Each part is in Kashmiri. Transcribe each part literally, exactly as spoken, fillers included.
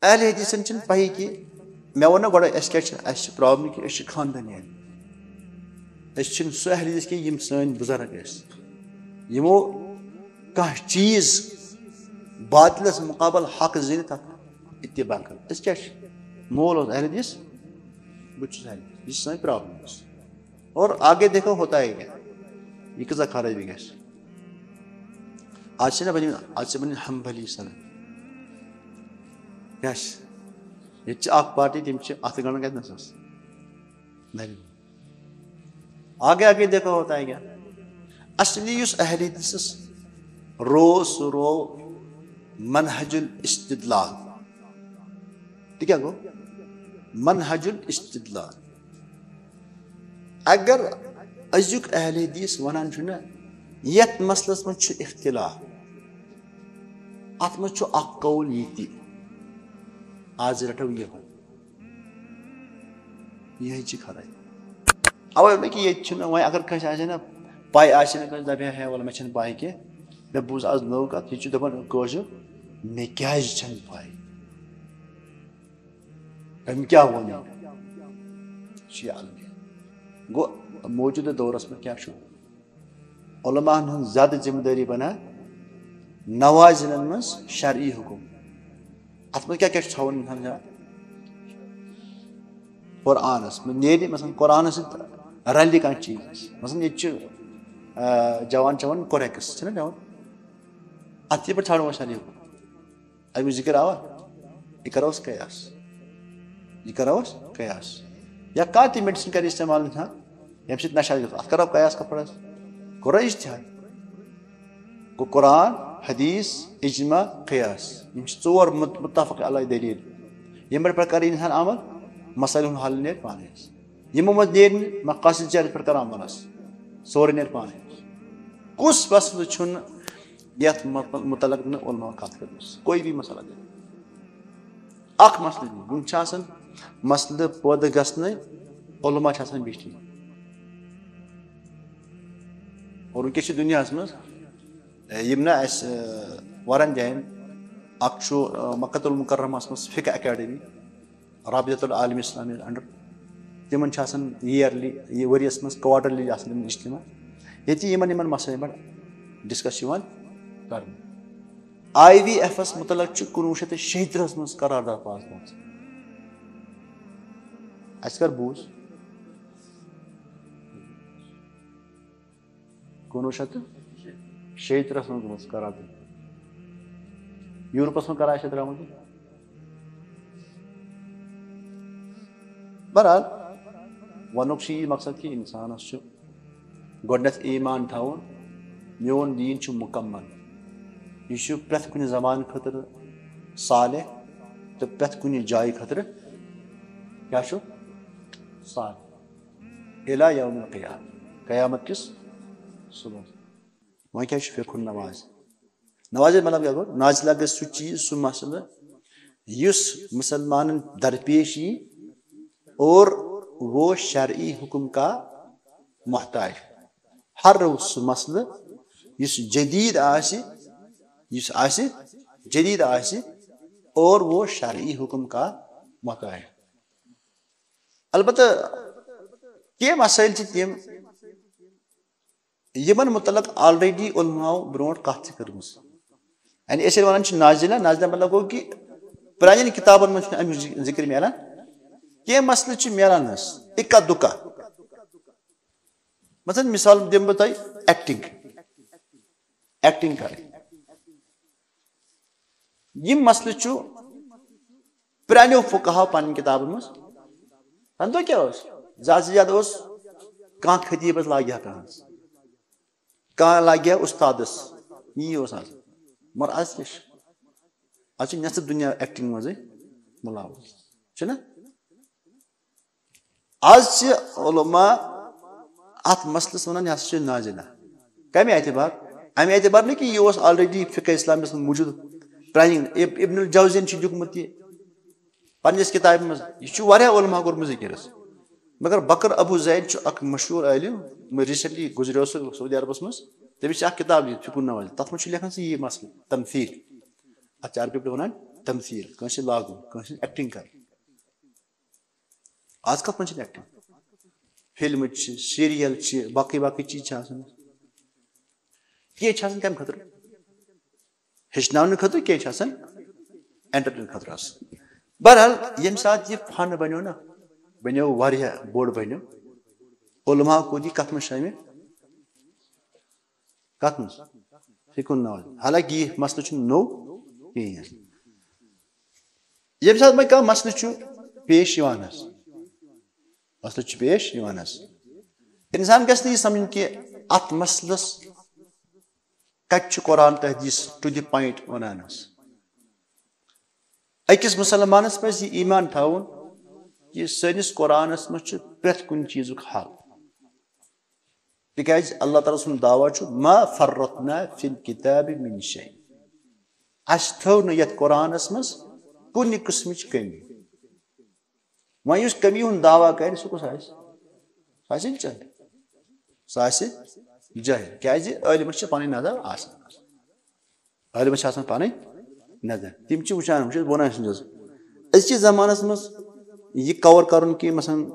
اہل حدیثن چھنہٕ پَیی کہِ مےٚ ووٚن نہ گۄڈے، اَسہِ کیٛاہ چھِ، اَسہِ چھِ پرابلم کہِ أسۍ چھِ خاندٲنی اہل۔ أسۍ چھِنہٕ سُہ اہل حدیث کینٛہہ، یِم سٲنۍ بُزرگ ٲسۍ، یِمو کانٛہہ چیٖز باطلس مُقابل حق زینہِ تَتھ اتباع کٔر۔ أسۍ کیٛاہ چھِ؟ مول اوس اہل حدیث، بہٕ تہِ چھُس اہل حدیث۔ یہِ چھِ سٲنۍ پرابلم۔ اور آگے دیکھو ہوتا ہے کیا، یہِ کۭژاہ خرٲبی گژھِ۔ آز چھِنہ بنیمٕتۍ، آز چھِ بنیمٕتۍ حنبلی سنت۔ کیٛاہ چھِ؟ ییٚتہِ چھِ اکھ پارٹی، تِم چھِ اَتھٕ گنٛڈان کَتہِ نَسَس؟ نَرِ۔ آگے آگے دیکھو ہوتا ہے کیا۔ اصلی یُس اہل حدیثس رو، سُہ رو منہج الاستدلال۔ تہِ کیٛاہ گوٚو؟ منہج الاستدلال۔ اگر أزیُک اہل حدیث ونان چھُ نہ، یتھ مسلس منٛز چھُ اختلاف، اتھ منٛز چھُ اکھ قول یہِ تہِ، آز رٹو یِہوٚے، یِہوٚے چھِ خرٲبی۔ اوے ووٚن مےٚ کہِ ییٚتہِ چھُنہٕ وۄنۍ، اگر کٲنٛسہِ آسہِ نہ پاے، آسہِ نہ کٲنٛسہِ، دپہِ ہے، ہے، وَلہٕ مےٚ چھَنہٕ پاے کینٛہہ، مےٚ بوٗز آز نٔو کتھ، یہِ چھُ دپان کٲشُر، مےٚ کیازِ چھَنہٕ پاے؟ أمۍ کیٛاہ ووٚن؟ یہِ چھُ یہِ الگ۔ گوٚو، موجودٕ دورس منٛز کیٛاہ چھُ؟ علماہن ہٕنٛز زیادٕ ذمہٕ دٲری بنان نوازلن منٛز شرعی حکم۔ اتھ منٛز کیٛاہ کیٛاہ چھُ تھاوُن انسان زیادٕ؟ قرآنس منٛز نیرِ، مثلاً، قرآنس سۭتۍ رلہِ کانٛہہ چیٖز۔ مثلاً، ییٚتہِ چھِ، آ، جوان چٮ۪وان کوریکس، چھِنہ چٮ۪وان؟ اتھ کِتھ پٲٹھۍ ژھانٛڈو أسۍ شرعی حکم؟ اَمیُک ذِکر آوا؟ یہِ کَرو أسۍ قیاس۔ یہِ کَرو أسۍ قیاس۔ یا کانٛہہ تہِ میڈیسن کَرِ استعمال اِنسان، ییٚمہِ سۭتۍ نشہ گژھِ، اَتھ کَرو قیاس کَتھ پٮ۪ٹھ حظ؟ کوٚرو اجتہاد۔ گوٚو قرآن، حدیث، اجماع، قیاس۔ یِم چھِ ژور مت-، متفق علیہ دٔلیٖل۔ یِمن پٮ۪ٹھ کَرِ اِنسان عمل، مسایلہِ ہُنٛد حل نیرِ پانَے حظ۔ یِمو منٛز نیرِ نہٕ مقاصد جہاد پٮ۪ٹھ کَرو عمل حظ۔ سورُے نیرِ پانَے حظ۔ کُس مسلہٕ چھُنہٕ یتھ مت-، متعلق نہٕ علماء کتھ کٔرمٕژ، کوئی بھی مسئلہ دے۔ اکھ مسئلہٕ دے، وُنہِ چھِ آسان مسئلہٕ پٲدٕ گژھنَے، علماء چھِ آسان بِہتھٕے۔ اور وٕنکیٚس چھِ دُنیاہَس منٛز، اے، یِم نہ اَسہِ، اے، واریاہَن جایَن، اکھ چھُ، اے، مکۃ المکرمہَس منٛز فقہ اکیڈمی، رابطۃ العالم اسلامی انڈر، تِمن چھِ آسان yearly، یہِ ؤریَس منٛز quarterly آسان تِمن اجتماع، ییٚتہِ یِمن، یِمن مسلن پٮ۪ٹھ discuss چھُ یِوان کرنہٕ۔ آئی وی ایفس متعلق چھُ کُنوُہ شیٚتھ تہٕ شیٚیہِ ترٕٛہس منٛز قرارداد پاس گوٚمُت۔ اَسہِ کر بوٗز؟ کُنوُہ شیٚتھ تہٕ شیٚیہِ ترٕٛہس منٛز گوٚمُت قرار دِنہٕ۔ یورپس منٛز کر آسہِ درٛامُت یہِ؟ بہرحال، ونُک چھُ یہِ مقصد کہِ انسانس چھُ گۄڈٕنیتھ ایمان تھاوُن، میون دیٖن چھُ مُکمل۔ یہِ چھُ پرٛٮ۪تھ کُنہِ زمانہٕ خٲطرٕ صالح تہٕ پرٛٮ۪تھ کُنہِ جایہِ خٲطرٕ کیٛاہ چھُ؟ صالح۔ الی یوم القیامہ، قیامت کِس صبحس۔ وۄنۍ کیٛاہ چھُ فقہ النوازل؟ نوازل مطلب کیٛاہ گوٚو؟ نازلہ گژھِ سُہ چیٖز، سُہ مسئلہٕ، یُس مسلمانن درپیش یی، اور وہ شرعی حکم کا محتاج۔ ہر سُہ مسئلہٕ یُس جدید آسہِ، یُس آسہِ، جدید آسہِ، اور وہ شرعی حکم کا محتاج۔ البتہ کینٛہہ مسائل چھِ تِم، یِمن متعلق already علماو برونٛٹھ کتھ چھِ کٔرمٕژ۔ یعنی أسۍ ییٚلہِ ونان چھِ نازلہ، نازلہ مطلب گوٚو کہِ پرانٮ۪ن کتابن منٛز چھُنہٕ امیُک ذِ-، ذکر میلان۔ کینٛہہ مسلہٕ چھِ میلان حظ، اِکا دُکا۔ مثلاً مثال دِمہٕ بہٕ تۄہہِ، ایکٹنگ، ایکٹنگ کرٕنۍ۔ یِم مسلہٕ چھُ پرٛانیو فقہاو پنٕنۍ کِتابن منٛز۔ تَمہِ دۄہ کیٛاہ اوس؟ زیادٕ سے زیادٕ اوس کانٛہہ خطیٖبس لاگہِ ہا کانٛہہ، کانٛہہ لاگہِ ہا اُستادس، یی اوس آسان۔ مگر از کیٛاہ چھُ؟ از چھُ نٮ۪صٕف دُنیا ایکٹنگ منٛزٕے مُلوث، چھُنہ؟ از چھِ علماء اتھ مسلس ونان، یہِ ہسا چھُ نازلہ۔ کمہِ اعتبار؟ امہِ اعتبار نہٕ کہِ یہِ اوس already فقہ اسلامس منٛز موجود، پرانہِ اب-، ابن الجوزین چھُ لیوٗکھمُت یہِ پننِس کتابہِ منٛز۔ یہِ چھُ واریاہ علماء کوٚرمُت ذکر حظ۔ مگر بکر ابو زید چھُ اکھ مشہوٗر عٲلِم، recently گُزریو سُہ سعودی عربس منٛز۔ تٔمِس چھِ اکھ کتاب لیٖکھمٕژ فقہ النوازل، تتھ منٛز چھُ لیکھان سُہ یہِ مسلہٕ، تمثیل۔ اتھ چھِ عربی پٲٹھۍ ونان تمثیل، کٲنٛسہِ لاگُن، کٲنٛسہِ ہٕنٛز ایکٹنگ کرٕنۍ۔ آز کتھ منٛز چھِنہٕ ایکٹنگ؟ فلمہٕ چھِ، سیریل چھِ، باقٕے باقٕے چیٖز چھِ آسان۔ کینٛہہ چھِ آسان کمہِ خٲطرٕ؟ ہیٚچھناونہٕ خٲطرٕ، کینٛہہ چھِ آسان انٹرٹین خٲطرٕ آسان۔ بہرحال، ییٚمہِ ساتہٕ یہِ فن بنیو نا، بنیو واریاہ بوٚڑ بنیو، علماء کوٚر یہِ کتھ منٛز شٲمِل؟ کتھ منٛز؟ فقہ النوازل۔ حالانکہ یہِ مسلہٕ چھُنہٕ نوٚو کِہیٖنۍ۔ ییٚمہِ ساتہٕ وۄنۍ کانٛہہ مسلہٕ چھُ پیش یِوان حظ، مسلہٕ چھُ پیش یِوان حظ، انسان گژھِ نہٕ یہِ سمجھُن کہِ اتھ مسلس کتہِ چھُ قرآن تہٕ حدیث to the point ونان حظ۔ أکِس مسلمانس پزِ یہِ ایمان تھاوُن کہِ سٲنِس قرآنس منٛز چھُ پرٛٮ۪تھ کُنہِ چیٖزُک حل۔ تِکیازِ اللہ تعالیٰ سُنٛد دعویٰ چھُ، "ما فرطنا فی الکتاب من شیء"، اَسہِ تھٲو نہٕ یَتھ قرآنَس منٛز کُنہِ قٕسمٕچ کٔمی۔ وۄنۍ یُس کٔمی ہُنٛد دعویٰ کَرِ، سُہ کُس آسہِ؟ سُہ آسہِ جٲہِل۔ سُہ آسہِ جٲہِل۔ کیازِ؟ عٲلمَس چھِ پَنٕنۍ نظر آسان۔ عٲلمَس چھِ آسان پَنٕنۍ نظر۔ تِم چھِ وٕچھان، وٕچھ حظ، بہٕ وَنان چھُس، أزکِس زمانَس منٛز یہِ کور کَرُن کہِ مثلاً،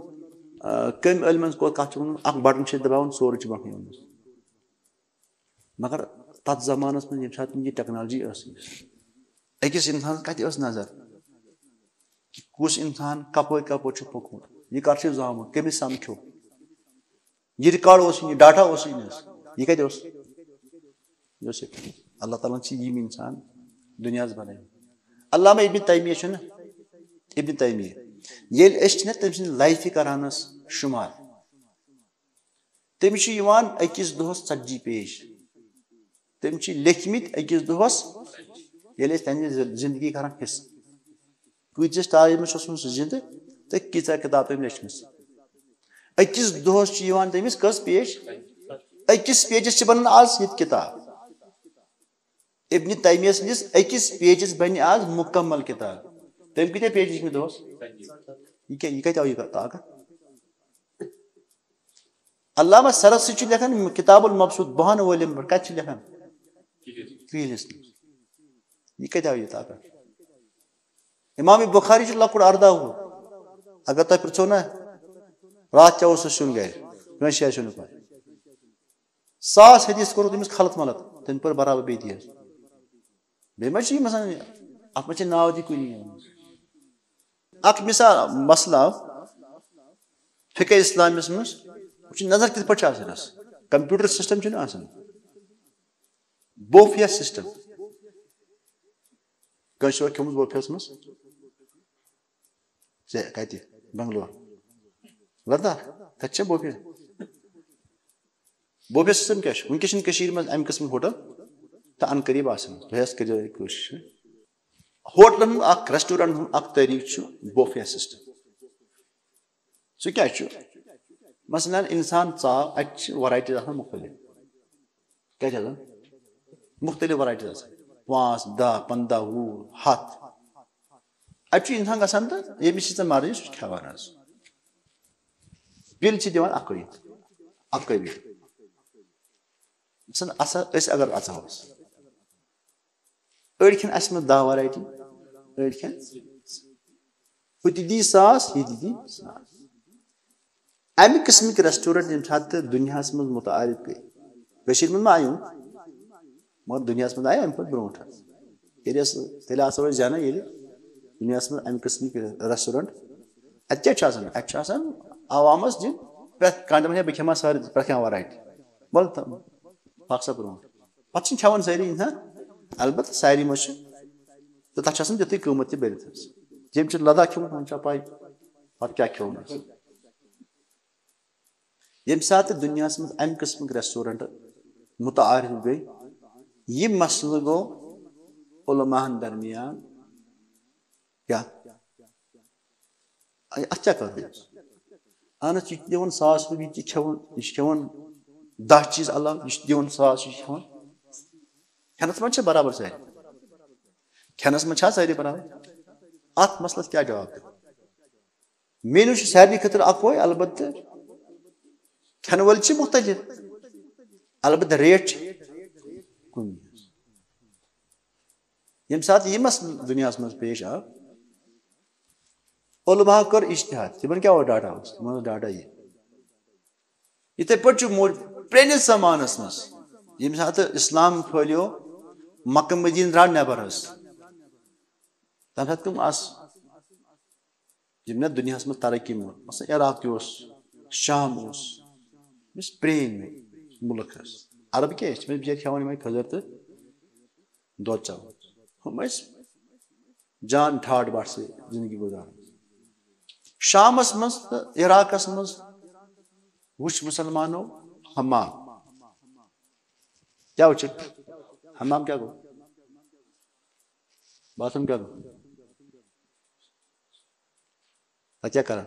آ، کٔمۍ عٲلمَن کوٚر کَتھ چھِ وَنان، اَکھ بَٹَن چھِ دَباوُن، سورُے چھُ برونٛہہ یِوان۔ مگر تَتھ زمانَس منٛز ییٚمہِ ساتہٕ یہِ ٹیکنالوجی ٲس أمِس، أکِس اِنسانَس کَتہِ ٲس نظر کہِ کُس اِنسان کَپٲرۍ کَپٲرۍ چھُ پوٚکمُت، یہِ کَر چھُ زامُت، کٔمِس سَمکھیو؟ یہِ ریکارڈ اوس یہِ، ڈاٹا اوس یہِ نہٕ حظ۔ یہِ کَتہِ اوس؟ یہِ اوس یہِ۔ اللہ تعالیٰ ہَن چھِ یِم اِنسان دُنیاہَس بَنٲومٕتۍ۔ علامہ ابن تیمیہ چھُنہ، ابن تیمیہ، ییٚلہِ أسۍ چھِنہ تٔمۍ سٕنٛدِ لایفہِ کَران حظ شُمار، تٔمِس چھِ یِوان أکِس دۄہَس ژَتجی پیج۔ تٔمۍ چھِ لیکھمٕتۍ أکِس دۄہَس، ییٚلہِ أسۍ تَمہِ زِندگی کَران حِصہٕ، کۭتِس ٹایمَس چھُ اوسمُت سُہ زِندٕ تہٕ کۭژاہ کِتاب تٔمۍ لیچھمٕژ۔ أکِس دۄہَس چھِ یِوان تٔمِس کٔژ پیج؟ أکِس پیجَس چھِ بَنان آز یہِ تہِ کِتاب۔ ابن تیمیہ سٕنٛدِس أکِس پیجَس بَنہِ آز مُکمل کِتاب۔ تٔمۍ کۭتیٛاہ پیج لیکھمٕتۍ دۄہَس؟ یہِ کیٛاہ، یہِ کَتہِ آو یہِ طاقت؟ علامہ سرخسی چھُ لیکھان کتاب المبسوط بہن وٲلِم پٮ۪ٹھ، کَتہِ چھُ لیکھان؟ کرٛیٖلِس منٛز۔ یہِ کَتہِ آو یہِ طاقت؟ امام بخاری چھُ لۄکُٹ ارداہ وُہُر۔ اگر تۄہہِ پرٛژھو نا، راتھ کیٛاہ اوس سُہ سیُن گرِ، کٲنٛسہِ آسیو نہٕ پَے۔ ساس حدیث کوٚرُکھ تٔمِس خلط ملط، تٔمۍ پٔر برابر بیٚیہِ تہِ حظ۔ بیٚیہِ ما چھِ یِم آسان، اَتھ منٛز چھِ ناو تہِ کُنی۔ اَکھ مثال، مسلہٕ آو، فقہ اسلامس منٛز وٕچھ نظر کِتھ پٲٹھۍ چھِ آسان اَسہِ۔ کمپیوٹر سسٹم چھُنہٕ آسان، بوفیا سسٹم۔ کٲنٛسہِ چھُوا کھیوٚمُت بوفیَس منٛز؟ ژےٚ کَتہِ؟ بنگلور؟ لداخ؟ تَتہِ چھا بوفیا؟ بوفیا سسٹم کیٛاہ چھُ؟ وٕنکیٚس چھِنہٕ کٔشیٖرِ منٛز اَمہِ قٕسمٕکۍ ہوٹل تہٕ ان قریب آسان۔ تُہۍ حظ کٔرۍزیو یہِ کوٗشِش۔ ہوٹلن ہُنٛد اکھ، ریسٹورنٹ ہُنٛد اکھ طریٖقہٕ چھُ بوفیا سسٹم۔ سُہ کیٛاہ چھُ؟ مثلاً، اِنسان ژاو، اَتہِ چھِ ورایٹیٖز آسان مُختٔلِف۔ کیٛاہ چھِ آسان؟ مُختٔلِف ورایٹیٖز آسان۔ پانٛژھ، دَہ، پنٛداہ، وُہ، ہَتھ۔ اَتہِ چھُ اِنسان گژھان تہٕ ییٚمِس یہِ ژےٚ مرضی، سُہ چھُ کھٮ۪وان حظ۔ بِل چھِ دِوان اَکٕے، اَکٕے بِل۔ مثلاً، اَسا، أسۍ اگر اَژہوس، أڑۍ کھٮ۪ن اَسہِ منٛز دَہ ورایٹی، أڑۍ کھٮ۪ن ہُہ تہِ دی ساس، یہِ تہِ دی ساس۔ اَمہِ قٕسمٕکۍ ریسٹورنٹ ییٚمہِ ساتہٕ تہِ دُنیاہَس منٛز متعارف گٔے، کٔشیٖرِ منٛز ما آیہِ یِم؟ مگر دُنیاہَس منٛز آیہِ اَمہِ کھۄتہٕ برونٛٹھ حظ۔ ییٚلہِ أسۍ، تیٚلہِ آسو أسۍ زانان ییٚلہِ دُنیاہَس منٛز اَمہِ قٕسمٕکۍ ریسٹورنٹ، اَتہِ کیٛاہ چھُ آسان؟ اَتہِ چھُ آسان عوامَس دیُن پرٛٮ۪تھ کانٛہہ، دَپان ہے بہٕ کھٮ۪مہٕ ہا سٲرٕے، پرٛٮ۪تھ کانٛہہ ورایٹی۔ وَلہٕ تہٕ پَکھ سا برونٛٹھ۔ پَتہٕ چھِنہٕ کھٮ۪وان سٲری اِنسان، البتہ سارے منٛز چھِ، تہٕ تَتھ چھُ آسان تیُتھُے قۭمَتھ تہِ بٔرِتھ حظ۔ ییٚمۍ چھُ لداخ کھیوٚمُت، تِمَن چھا پَے پَتہٕ کیٛاہ کھیوٚو نہٕ حظ۔ ییٚمہِ ساتہٕ دُنیاہَس منٛز اَمہِ قٕسمٕکۍ ریسٹورنٹ متعارف گٔے، یہِ مسلہٕ گوٚو علماہَن درمیان کیٛاہ؟ اَتھ کیٛاہ کَرو أسۍ؟ اَہن حظ، یہِ چھِ دِوان ساس رۄپیہِ، یہِ تہِ کھٮ۪وان، یہِ چھِ کھٮ۪وان دَہ چیٖز علاوٕ، یہِ چھِ دِوان ساس، یہِ چھِ کھٮ۪وان۔ کھٮ۪نَس منٛز چھِ برابر سٲری؟ کھٮ۪نَس منٛز چھا سٲری برابر؟ اَتھ مسلَس کیٛاہ جواب دِمو؟ مینیو چھُ سارنٕے خٲطرٕ اَکوے، البتہٕ کھٮ۪نہٕ وٲلۍ چھِ مُختٔلِف، البتہٕ ریٹ چھِ کُنی۔ ییٚمہِ ساتہٕ یہِ مسلہٕ دُنیاہَس منٛز پیش آو، علماہو کٔر اجتہاد۔ تِمن کیٛاہ اوس ڈاٹا؟ اوس تِمن اوس ڈاٹا یہِ۔ یِتھَے پٲٹھۍ چھُ موٗ-، پرٛٲنِس زمانَس منٛز، ییٚمہِ ساتہٕ اِسلام پھٔہلیو، مکہ مدیٖنہٕ درٛاو نٮ۪بر حظ، تَمہِ ساتہٕ کٕم آسہٕ، یِم نہ دُنیاہَس منٛز ترقی منٛز، مثلاً عراق تہِ اوس، شام اوس، یِم ٲسۍ پرٛٲنۍ مُلک حظ۔ عرب کیٛاہ ٲسۍ؟ تِم ٲسۍ بِچٲرۍ کھٮ۪وان یِمَے کھٔزٕر تہٕ دۄد چٮ۪وان۔ ہُم ٲسۍ جان ٹھاٹھ باٹھ سۭتۍ زندگی گُزاران۔ شامس منٛز تہٕ عراقس منٛز وُچھ مسلمانو حمام۔ کیٛاہ وُچھُکھ؟ حمام کیٛاہ گوٚو؟ باتھ روم کیٛاہ گوٚو؟ تَتہِ کیٛاہ کران؟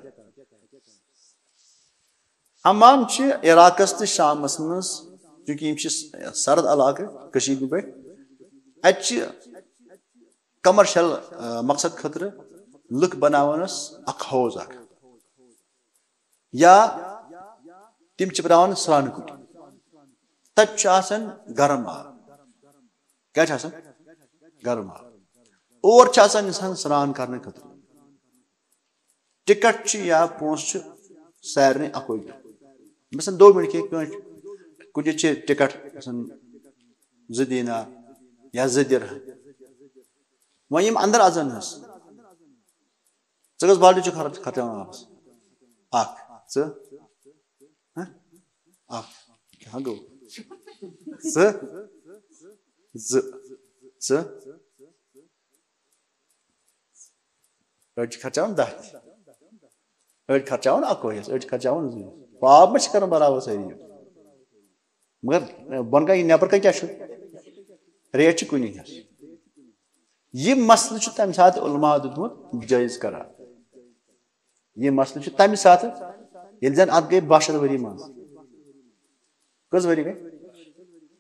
حمام چھِ عراقس تہٕ شامس منٛز، چونکہ یِم چھِ سرد علاقہٕ کٔشیٖرِ ہٕنٛدۍ پٲٹھۍ، اَتہِ چھِ کمرشل، آ، مقصد خٲطرٕ لُکھ بناوان ٲس اکھ حوض اکھ، یا تِم چھِ بناوان سرٛانہٕ کُٹھ۔ تَتہِ چھُ آسان گرم آب۔ کیٛاہ چھُ آسان؟ گرم آب۔ اور چھُ آسان انسان سرٛان کرنہٕ خٲطرٕ۔ ٹکٹ چھُ یا پونٛسہٕ چھُ سارنٕے اکوے۔ مثلاً دو منٹ کینٛہہ کٲنٛسہِ، کُنہِ چھِ ٹکٹ مثلاً زٕ دینار یا زٕ درہم۔ وۄنۍ یِم اندر اژان حظ، ژٕ کٔژ بالٹی چھُکھ خرچ-، خرچاوان آبس؟ اکھ۔ ژٕ؟ ہہ؟ اکھ۔ کیٛاہ گوٚو؟ ژٕ؟ زٕ۔ ژٕ؟ أڑۍ چھِ خرچاوان دَہ تہِ۔ أڑۍ خرچاوان اَکوے حظ، أڑۍ چھِ خرچاوان زٕ۔ پاپ ما چھِ کران برابر سٲری؟ مگر بۄنہٕ کَنہِ، نٮ۪برٕ کَنہِ کیٛاہ چھُ؟ ریٹ چھِ کُنی حظ۔ یہِ مسلہٕ چھُ تَمہِ ساتہٕ علماء دیُتمُت جٲیِز قرار۔ یہِ مسلہٕ چھُ تَمہِ ساتہٕ، ییٚلہِ زَن اَتھ گٔے باہ شیٚتھ ؤری منٛز۔ کٔژ ؤری گٔے؟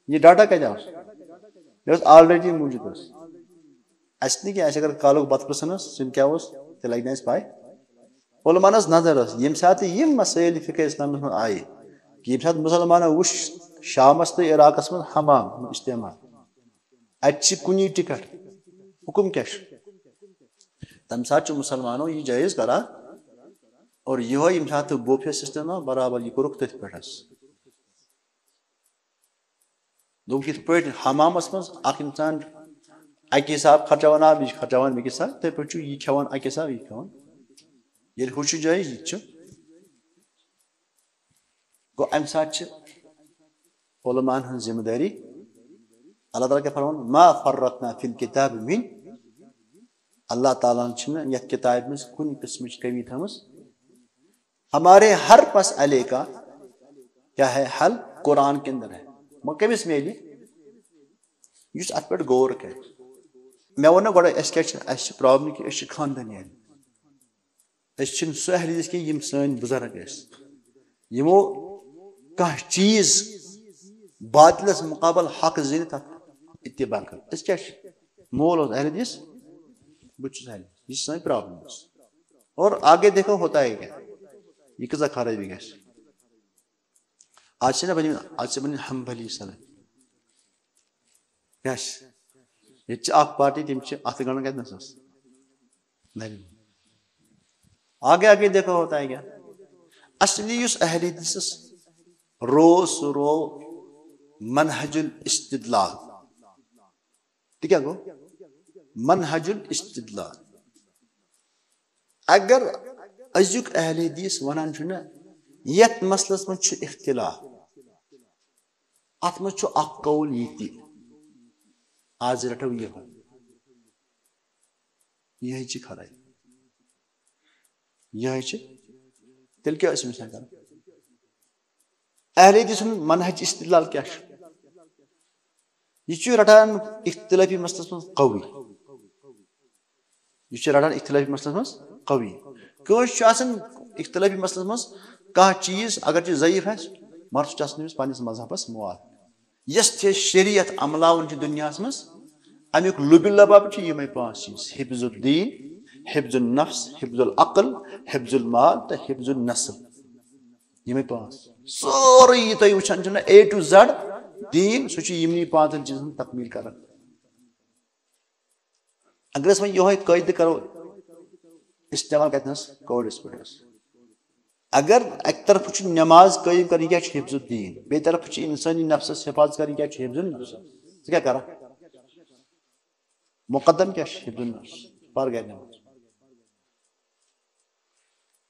یہِ ڈاٹا کَتہِ آو؟ یہِ اوس already موٗجوٗد اوس۔ اَسہِ نہٕ کینٛہہ، اَسہِ اگر کالُک بَتہٕ پرٛژھن اوس، سُہ کیٛاہ اوس، تیٚلہِ لَگہِ نہٕ اَسہِ پَے۔ علماءن ٲس نظر ٲس، ییٚمہِ ساتہٕ یِم مسٲیِل فقہ اِسلامَس منٛز آیہِ، کہِ ییٚمہِ ساتہٕ مُسلمانو وُچھ شامَس تہٕ عراقَس منٛز حمام استعمال، اَتہِ چھِ کُنی ٹکٹ، حُکُم کیٛاہ چھُ؟ تَمہِ ساتہٕ چھُ مُسلمانو یہِ جٲیِز قرار۔ اور یِہوٚے ییٚمہِ ساتہٕ buffet system آو، برابر یہِ کوٚرُکھ تٔتھۍ پٮ۪ٹھ حظ۔ دوٚپُکھ یِتھ پٲٹھۍ حمامَس منٛز اَکھ اِنسان اَکہِ حساب خرچاوان آب، یہِ چھُ خرچاوان بیٚکہِ حساب، تِتھَے پٲٹھۍ چھُ یہِ کھٮ۪وان اَکہِ حساب، یہِ کھٮ۪وان۔ ییٚلہِ ہُہ چھُ جٲیِز، یہِ تہِ چھُ۔ گوٚو اَمہِ ساتہٕ چھِ علماءن ہٕنٛز ذمہٕ دٲری۔ اللہ تعالیٰ کیٛاہ فرماوان؟ ما فرطنا فی الکتاب من۔ اللہ تعالیٰ ہن چھِنہٕ یَتھ کِتابہِ منٛز کُنہِ قٕسمٕچ کٔمی تھٲومٕژ۔ ہمارے ہر مسئلے کا کیا ہے حل؟ قرآن کے اندر ہے۔ وۄنۍ کٔمِس میلہِ؟ یُس اَتھ پٮ۪ٹھ غور کرِ۔ مےٚ ووٚن نہ گۄڈَے، اَسہِ کیٛاہ چھِ، اَسہِ چھِ problem کہِ أسۍ چھِ خاندٲنی اہل۔ أسۍ چھِنہٕ سُہ اہل حدیث کینٛہہ، یِم سٲنۍ بُزرگ ٲسۍ۔ یِمو کانٛہہ چیٖز باطلس مُقابل حق زینہِ، تَتھ اتباع کٔر۔ أسۍ کیٛاہ چھِ؟ مول اوس اہل حدیث، بہٕ تہِ چھُس اہل حدیث۔ یہِ چھِ سٲنۍ problem ٲس۔ اور آگے دیکھو ہوتا ہے کیا، یہِ کۭژاہ خرٲبی گژھِ۔ آز چھِ نہ بنیمٕتۍ، آز چھِ بنیمٕتۍ حنبلی سلف۔ کیٛاہ چھِ؟ ییٚتہِ چھِ اکھ پارٹی، تِم چھِ اَتھٕ گنٛڈان کَتہِ نَس؟ نَرِ۔ آگے آگے دیکھو ہوتا ہے کیا۔ اصلی یُس اہل حدیثس رو، سُہ رو منہج الاستدلال۔ تہِ کیٛاہ گوٚو؟ منہج الاستدلال۔ اگر أزیُک اہل حدیث وَنان چھُ نہ، یَتھ مسلس منٛز چھُ اختلاف، اَتھ منٛز چھُ اکھ قول یہِ تہِ، آز رَٹو یِہوٚے، یِہوٚے چھِ خرٲبی، یِہوٚے چھِ، تیٚلہِ کیٛاہ ٲسۍ أمِس سۭتۍ کران؟ اہل حدیث سُنٛد منہج استدلال کیٛاہ چھُ؟ یہِ چھُ رٹان اختلافی مسلس منٛز قوی۔ یہِ چھُ رٹان اختلافی مسلس منٛز قوی۔ کٲنٛسہِ چھُ آسان اختلافی مسلس منٛز کانٛہہ چیٖز، اگر چھُ ضعیف آسہِ، مگر سُہ چھُ آسان تٔمِس پننِس مذہبس موافق۔ یۄس تہِ شریعت عملاوُن چھُ دُنیاہس منٛز، امیُک لُبہِ لباب چھُ یِمے پانٛژھ چیٖز: حفظ الدین، حفظ النفس، حفظ العقل، حفظ المال تہٕ حفظ النسل۔ یِمے پانٛژھ۔ سورُے یہِ تُہۍ وٕچھان چھِو نہ، A to Z دیٖن، سُہ چھُ یِمنٕے پانٛژن چیٖزن تکمیٖل کران۔ اگر أسۍ وۄنۍ یِہوٚے قٲعدٕ کرو استعمال کتنس؟ کووِڈس پٮ۪ٹھ حظ۔ اگر اکہِ طرفہٕ چھُ نٮ۪ماز قٲیِم کرٕنۍ، یہِ کیٛاہ چھُ؟ حفظ الدین۔ بیٚیہِ طرفہٕ چھُ انسٲنی نفسس حفاظت کرٕنۍ، کیٛاہ چھُ؟ حفظ النفس۔ ژٕ کیٛاہ کرکھ؟ مقدم کیٛاہ چھُ؟ حفظ النفس۔ پر گرِ نٮ۪ماز۔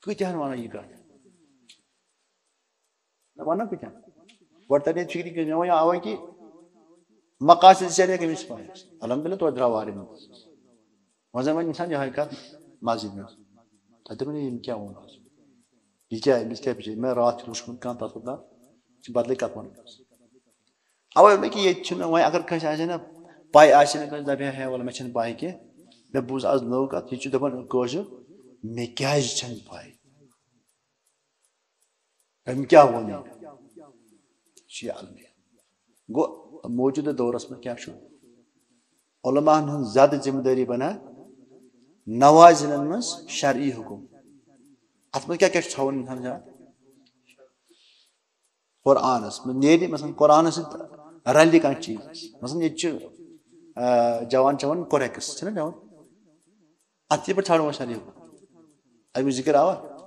کۭتیاہن ونو یہِ کتھ؟ نہ، ونو کۭتیاہن؟ گۄڈٕ ترِ نہٕ فکرِ کینٛہہ، مےٚ وۄنۍ آوے کہِ مقاصد ژےٚ کٔمِس پانس؟ الحمدللہ، توتہِ درٛاو واریاہ منٛز۔ وۄنۍ زن وۄنۍ انسان یِہوٚے کتھ مسجد منٛز، تتہِ دوٚپُن، "ییٚمۍ کیٛاہ ووٚن آز؟ یہِ کیٛاہ، أمِس کیٛاہ بِچٲرۍ؟ مےٚ راتھ تہِ وُچھمُت کانٛہہ تتھ ووٚن، یہِ چھِ بدلٕے کتھ ونان آز۔" اوے مےٚ کہِ ییٚتہِ چھُنہٕ وۄنۍ، اگر کٲنٛسہِ آسہِ ہے نہ پَے، آسہِ ہے نہٕ کٲنٛسہِ، دَپہِ ہے، "ہے وَلہٕ، مےٚ چھَنہٕ پَے کینٛہہ، مےٚ بوٗز آز نٔو کَتھ، یہِ چھُ دَپان کٲشُر، مےٚ کیٛازِ چھَنہٕ پَے؟" أمۍ کیٛاہ ووٚن یہِ؟ یہِ چھُ یہِ المیہ۔ گوٚو، موجوٗدٕ دورَس منٛز کیٛاہ چھُ؟ علماہَن ہٕنٛز زیادٕ ذمہٕ دٲری بَنان نوازِلَن منٛز شرعی حُکُم۔ اَتھ منٛز کیٛاہ کیٛاہ چھُ تھاوُن اِنسان زیادٕ؟ قرآنس منٛز نیرِ، مثلاً، قرآنس سۭتۍ رلہِ کانٛہہ چیٖز۔ مثلاً، ییٚتہِ چھِ، آ، جوان چٮ۪وان کورٮ۪کس، چھِنہ چٮ۪وان؟ اتھ تہِ پٮ۪ٹھ ژھانڈو أسۍ شریعت۔ اَمیُک ذِکر آوا؟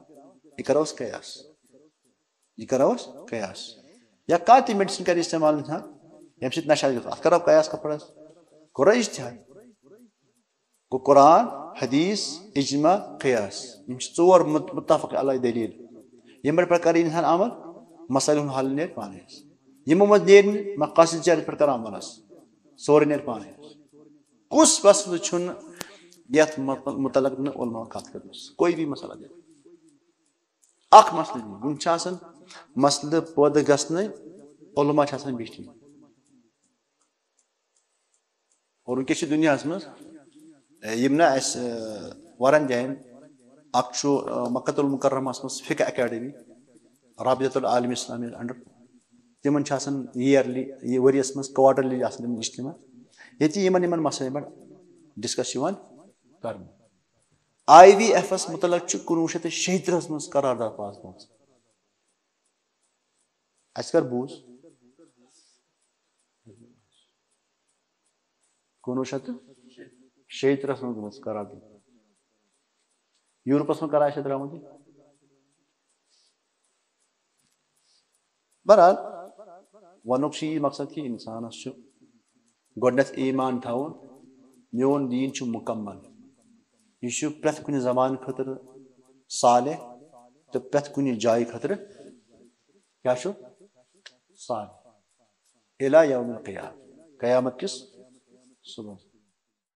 یہِ کرو أسۍ قیاس۔ یہِ کرو أسۍ قیاس۔ یا کانٛہہ تہِ medicine کرِ استعمال انسان، ییٚمہِ سۭتۍ نشہ گژھِ، اتھ کرو قیاس کتھ پٮ۪ٹھ؟ کوٚرو اجتہاد۔ گوٚو قرآن، حدیث، اجماع، قیاس۔ یِم چھِ ژور مت-، متفق علیہ دلیل۔ یِمن پٮ۪ٹھ کرِ انسان عمل، مسائل ہُنٛد حل نیرِ پانے۔ یِمو منٛز نیرِ نہٕ مقاصد شریعت پٮ۪ٹھ کرو عمل حظ۔ سورُے نیرِ پانے۔ کُس مسلہٕ چھُنہٕ یتھ مت-، متعلق نہٕ علماء کتھ کٔرمٕژ؟ کوئی بھی مسئلہ دے۔ اکھ مسلہٕ دِ۔ وُنہِ چھِ آسان مسلہٕ پٲدٕ گژھنَے، علماء چھِ آسان بِہتھی۔ اور وٕنکیٚس چھِ دُنیاہَس منٛز، اے، یِم نہ اَسہِ، اے، واریاہَن جایَن، اَکھ چھُ، اے، مکۃ المکرمَس منٛز فقہ اکیڈمی، رابطۃ العالم اسلامی under، تِمَن چھِ آسان yearly، یہِ ؤریَس منٛز quarterly آسان تِم اجتماع، ییٚتہِ یِمَن یِمَن مسلَن پٮ۪ٹھ discuss یِوان کرنہٕ۔ آئی وی ایفَس مُتعلق چھُ کُنوُہ شیٚتھ تہٕ شیٚیہِ تٕرٛہَس منٛز قرارداد پاس گوٚمُت۔ اَسہِ کر بوٗز؟ کُنوُہ شیٚتھ تہٕ شیٚیہِ تٕرٛہَس منٛز گوٚمُت قرار دِنہٕ۔ یورپَس منٛز کر آسہِ درٛامُت یہِ؟ بہرحال، وَنُک چھُ یہِ مقصد کہِ اِنسانَس چھُ گۄڈٕنٮ۪تھ ایٖمان تھاوُن، میون دیٖن چھُ مُکمل۔ یہِ چھُ پرٛٮ۪تھ کُنہِ زمانہٕ خٲطرٕ صالح تہٕ پرٛٮ۪تھ کُنہِ جایہِ خٲطرٕ کیٛاہ چھُ؟ صالح۔ الی یوم القیامہ، قیامت کِس صُبحس۔